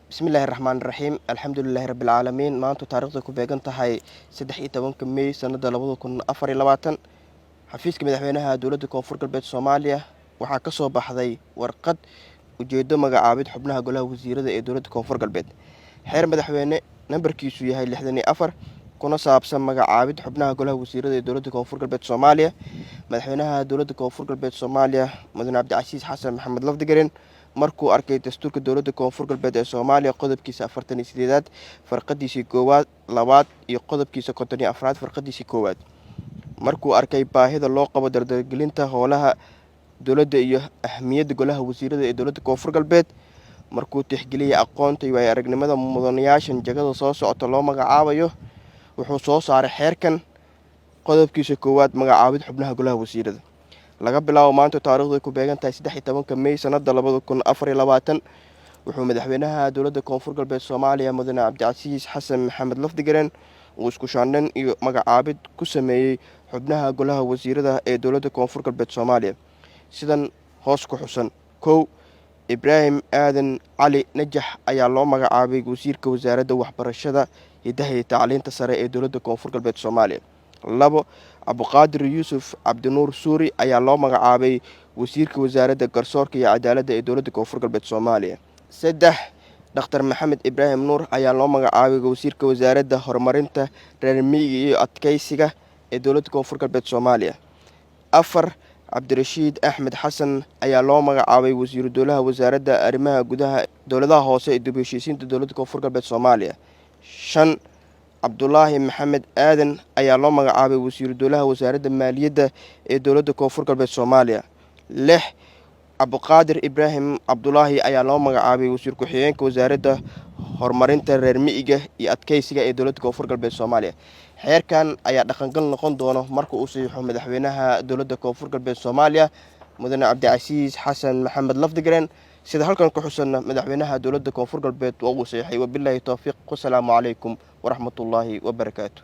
Bismillaahi raxmaani raxiim, alxamdulilaahi rabbilcaalamiin. Maantu taarikhda ku beegan tahay 13-ka Mey sanada 2024. Xafiiska madaxweynaha Dowladda Koonfur Galbeed Soomaaliya waxaa ka soo baxday warqad ujeedo magacaabid xubnaha golaha wasiirada ee Dowladda Koonfur Galbeed. Xeer madaxweyne nambarkiisu yahay 64, kuna saabsan magacaabid xubnaha golaha wasiirada ee Dowladda Koonfur Galbeed Soomaaliya. Madaxweynaha Dowladda Koonfur Galbeed Soomaaliya, Mudane Cabdicasiis Xasan Maxamed Lafdigaren, markuu arkay dastuurka Dowladda Koonfur Galbeed ee Soomaaliya qodobkiisa 48aad farqadiisii koowaad, labaad iyo qodobkiisa 54aad farqadiisii koowaad, markuu arkay baahida loo qabo dardargelinta howlaha dowladda iyo ahmiyadda golaha wasiirada ee Dowladda Koonfur Galbeed, markuu tixgeliyay aqoonta iyo waaya aragnimada mudanayaashan jagada soo socota loo magacaabayo, wuxuu soo saaray xeerkan qodobkiisa koowaad, magacaabid xubnaha golaha wasiirada. Laga bilaabo maanta, taarikhdu ku beegan tahay 13-ka Mey sanada 2024, wuxuu madaxweynaha Dowladda Koonfur Galbeed Soomaaliya, Mudane Cabdicasiis Xasan Maxamed Lafdigaren, uu isku shaandhan iyo magacaabid ku sameeyey xubnaha golaha wasiirada ee Dowladda Koonfur Galbeed Soomaaliya sidan hoos ku xusan. Kow, Ibraahim Aadan Cali Najax ayaa loo magacaabay wasiirka wasaaradda waxbarashada, hidaha iyo tacliinta sare ee Dowladda Koonfur Galbeed Soomaaliya. Labo, Cabdiqaadir Yuusuf Cabdinuur Suuri ayaa loo magacaabay wasiirka wasaaradda garsoorka iyo cadaaladda ee Dowladda Koonfur Galbeed Soomaaliya. Saddex, Dhakhtar Maxamed Ibraahim Nuur ayaa loo magacaabay wasiirka wasaaradda horumarinta reer miyiga iyo adkeysiga ee Dowladda Koonfur Galbeed Soomaaliya. Afar, Cabdirashiid Axmed Xasan ayaa loo magacaabay wasiiru dowlaha wasaaradda arrimaha gudaha, dowladaha hoose ee dib u heshiisiinta Dowladda Koonfur Galbeed Soomaaliya. Shan, Cabdulaahi Maxamed Aadan ayaa loo magacaabay wasiiru dowlaha wasaaradda maaliyadda ee Dowladda Koonfur Galbeed Soomaaliya. Lix, Cabdiqaadir Ibraahim Cabdulaahi ayaa loo magacaabay wasiir ku-xigeenka wasaaradda horumarinta reer miyiga iyo adkeysiga ee Dowladda Koonfur Galbeed Soomaaliya. Xeerkan ayaa dhaqangal noqon doono marka uu saxiixo madaxweynaha Dowladda Koonfur Galbeed Soomaaliya, Mudane Cabdicasiis Xasan Maxamed Lafdigaren. Sida halkan ku xusanna, madaxweynaha Dowladda Koonfur Galbeed waa uu saxiixay. Wabilaahi towfiiq, wasalaamu calaykum waraxmatullaahi wabarakaatu.